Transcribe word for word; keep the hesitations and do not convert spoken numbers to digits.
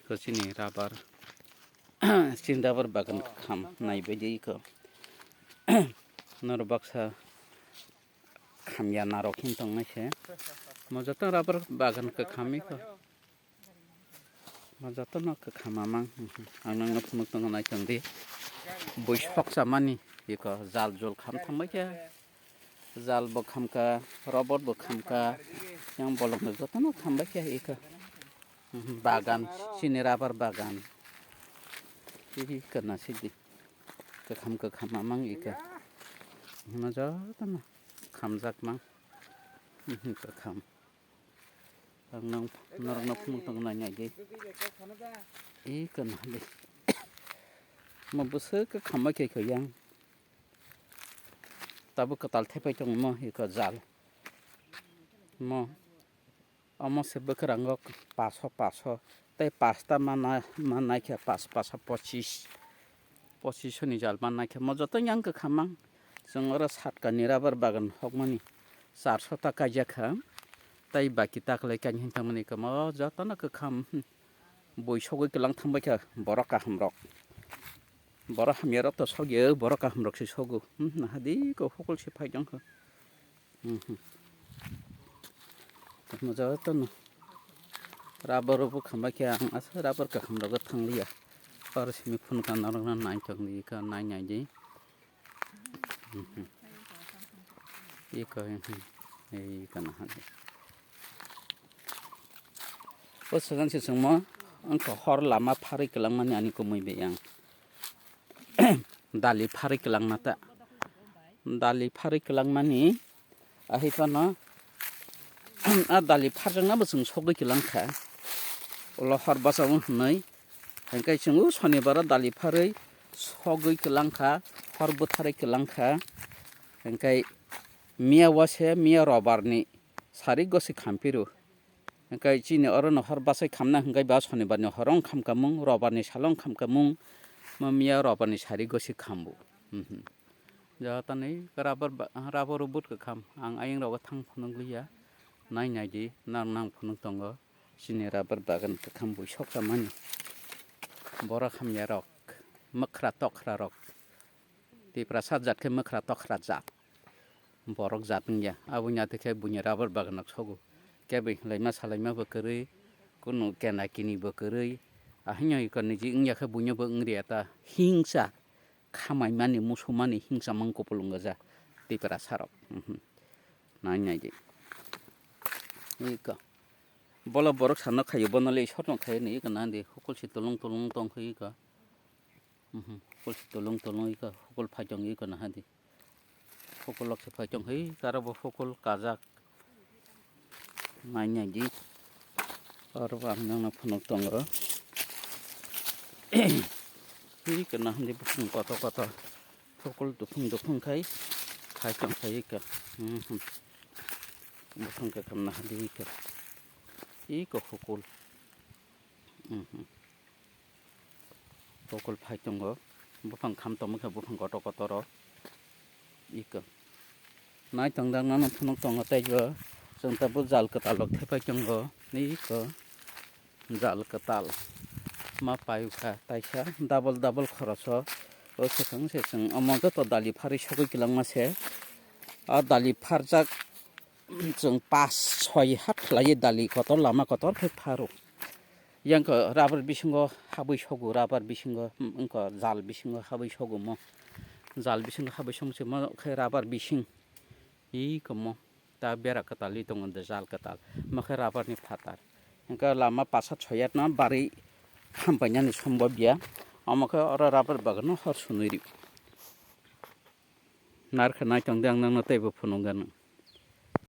Ko chini rubber, chini rubber bagan kakham nai baidi ko. Norok baksa khamya narok hin tongnai se. Mo joto rubber bagan kakham iko. Mo joto no kakham amang. Ang nang no phunuk tongo nai tong di. Bui sok chamani iko jal jul kham thangbai khe. Jal bo khamkha, robot bo khamkha, yang bolong no jotono khambai khe ika. Mhm, bagan, chini rubber bagan. Ika na sidi. Kakham kakham amang ika. Hima jotono khamjak mang. Mhm, kakham. Ang nang norok no phunuk tong nai nai di. Ika na di. Mo bwswk khambai khe kho yang. Tabuk kwtal thepai tongmo iko jal. Mo, omo se bwkrango paso paso tei pasta mana, mannai khe pas pasa pochis, pochis ni jal mannai khe mo joto yang kwkhamang. Chwng oro satkani rubber bagan hokmani charso ta kaijak kha. Tei baki taklai kainwi thangmani khe mo jotono kwkham, hmm, bui sogwi kwlang thangbai kha borok kaham rok. Borok hamya rok to sogya, borok kaham rok se sogo. Hmm, nahadi ko hokol se phai jang kho. Hmm, hmm. Tamo jaga to no. Rubber bo khambai khe ang asa rubber kakham rok thang liya. Par simi phun ka norok na nai tong di ka nai nai di. Hmm, hmm. Iko, hmm, hmm. Ei ka nahadi. O swkang se chwngmo wngkha hor lama pharwi kwlangmani ani kumui bai ang. Dali pharwi kwlangma ta. Dali pharwi kwlangmani ahai phano a dali pharjakna bo chwng sogwi kwlangkha. Ulo hor bachao hwnwi. Hwnkhe chwng o sonibaro dali pharwi sogwi kwlangkha, hor bwtharwi kwlangkha. Hwnkhe miya wase miya robarni sari gosi khamphiro. Hwnkhe chini oro no hor bachai khamna hwnkhe ba sonibarni horo wng khamkamung, robarni salo wng khamkamung, mo miya robarni sari gosi khambo. Mhm. Jatani rubber ba-, rubber o but kwkham ang ayang rogo thang phunuk liya. Nai nai di, nang nang phunuk tongo. Chini rubber bagan kwkham bui soksa mani. Borok hamya rok, mwkhra tokhra rok. Tiprasa jat khe mwkhra tokhra jat. Borok jat wngya. Aboni atwi khe buini rubber bagan nok sogo. Kebeng laima salaima bo kwrwi, kunu kena kini bo kwrwi. Ahwnyo iko niji wngya khe buino bo wngriya ta hingsa. Khamaimani, musumani hingsa mang kupulung gaja. Tiprasa rok. Mhm. Nai nai di. Iko. Bola borok sana khayo, bono le sorno khayo ni iko nandi. Hukul si tulung tulung tong khayo iko. Mhm. Hukul si tulung tulung iko. Hukul phai tong iko nahadi. Hukul lok si phai tong khayo iko. Aro bo hukul kajak. Nai nai di. Aro bo ang nangno phunuk tongo. Iko nahadi bufung kotor kotor. Hukul duphung duphung khai. Phai tong khayo iko. Mhm. Bufang khe khamna hadi khe. Iko hukul. Mhm. Hukul phai tongo. Bufang kham tongma khe bufang kotor kotor o. Iko. Nai tong dang nano phunuk tongo tei bo. Chwng tabuk jal kwtal rok thepai tongo. Iko. Jal kwtal ma paiyukha taisa double double khoroso. O swkang se chwng omo joto dali pharwi sogwi kwlangma se. A dali pharjak chwng pas soi hat khlaiwi dali kotor lama kotor khe pharo. Yang khe rubber bisingo habwi sogo, rubber bisingo, hmm, wngkha jal bisingo habwi sogo mo. Jal bisingo habwi song se mo khe rubber bising. Iko mo. Ta bera kwtal ri tongo de jal kwtal. Omo khe rubber ni phatar. Hwnkhe lama pasa soyatna barwi hampainani sombo biya. Omo khe oro rubber bagan no hor sunui ri. Narwkhe nai tong di ang nangno teibo phunukgano.